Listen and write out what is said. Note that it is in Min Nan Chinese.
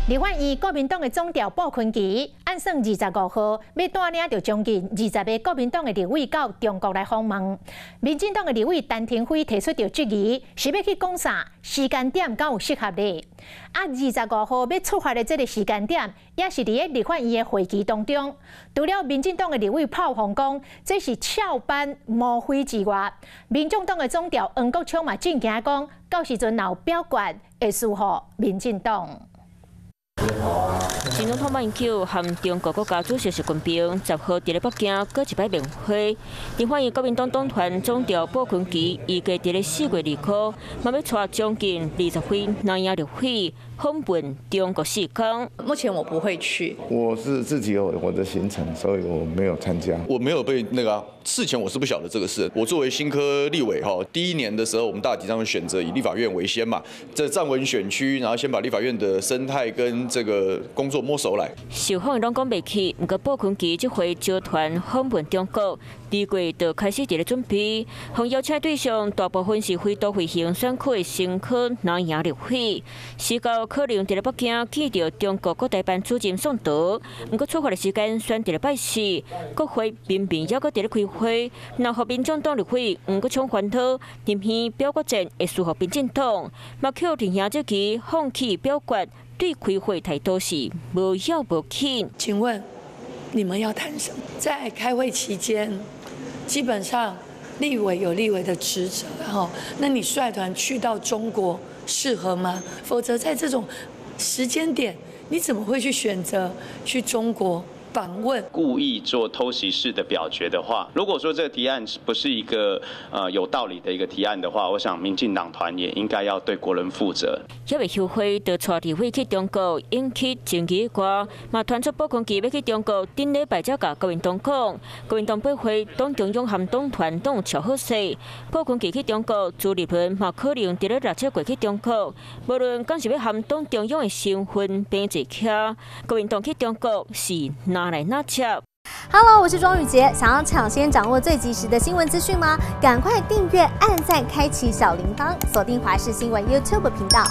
立法院國民黨的總召傅崐萁，按算25號欲帶領著將近20個國民黨的立委到中國來訪問。民進黨的立委陳亭妃提出著質疑，是欲去講啥？時間點敢有適合咧？啊，二十五號欲出發的這个時間點，也是佇咧立法院的會期當中。除了民進黨的立委炮轟講，這是翹班摸灰之外，民眾黨的總召黃國昌嘛正驚講，到時陣若有表決，會輸予民進黨。前總統馬英九和中國國家主席習近平10號佇咧北京閣一擺面會。立法院國民黨黨團總召傅崐萁預計佇咧4月2號，嘛欲帶將近20位藍營立委訪問中國4天。目前我不會去。我是自己有我的行程，所以我沒有參加。我沒有被那個事前我是不曉得這個事。我作為新科立委哈，第一年的時候，我們大體上選擇以立法院為先嘛，這站穩選區，然後先把立法院的生態跟這個工作摸熟來。受訪攏講袂去，毋過傅崐萁這回招團訪問中國，2月就開始佇咧準備。予邀請對象大部分是非都會型選區的新科藍營立委，時到可能佇咧北京見著中國國台辦主任宋濤，毋過出發的時間選佇咧拜四，國會明明猶閣佇咧開會，若予民進黨立委黃國昌煩惱，任憑表決戰會輸予民進黨，嘛予陳兄這期放棄表決，對開會態度是無要無緊。請問你們要談什麼？在開會期間，基本上立委有立委的職責，哈，那你率團去到中國適合嗎？否則在這種時間點，你怎麼會去選擇去中國訪問？故意做偷襲式的表決的話，如果說這個提案不是一個有道理的一個提案的話，我想民進黨團也應該要對國人負責。猶未休會，就帶立委去中國，引起爭議外，嘛傳出傅崐萁欲去中國，頂禮拜才共國民黨講，國民黨八會黨中央和黨團攏喬好勢。傅崐萁去中國，朱立倫嘛可能佇咧6、7月去中國，無論敢是欲和黨中央的身份平坐徛，國民黨去中國是哪來哪接。 Hello，我是莊宇傑，想要搶先掌握最及時的新聞資訊嗎？趕快訂閱、按讚、開啟小鈴鐺，鎖定華視新聞 YouTube 頻道。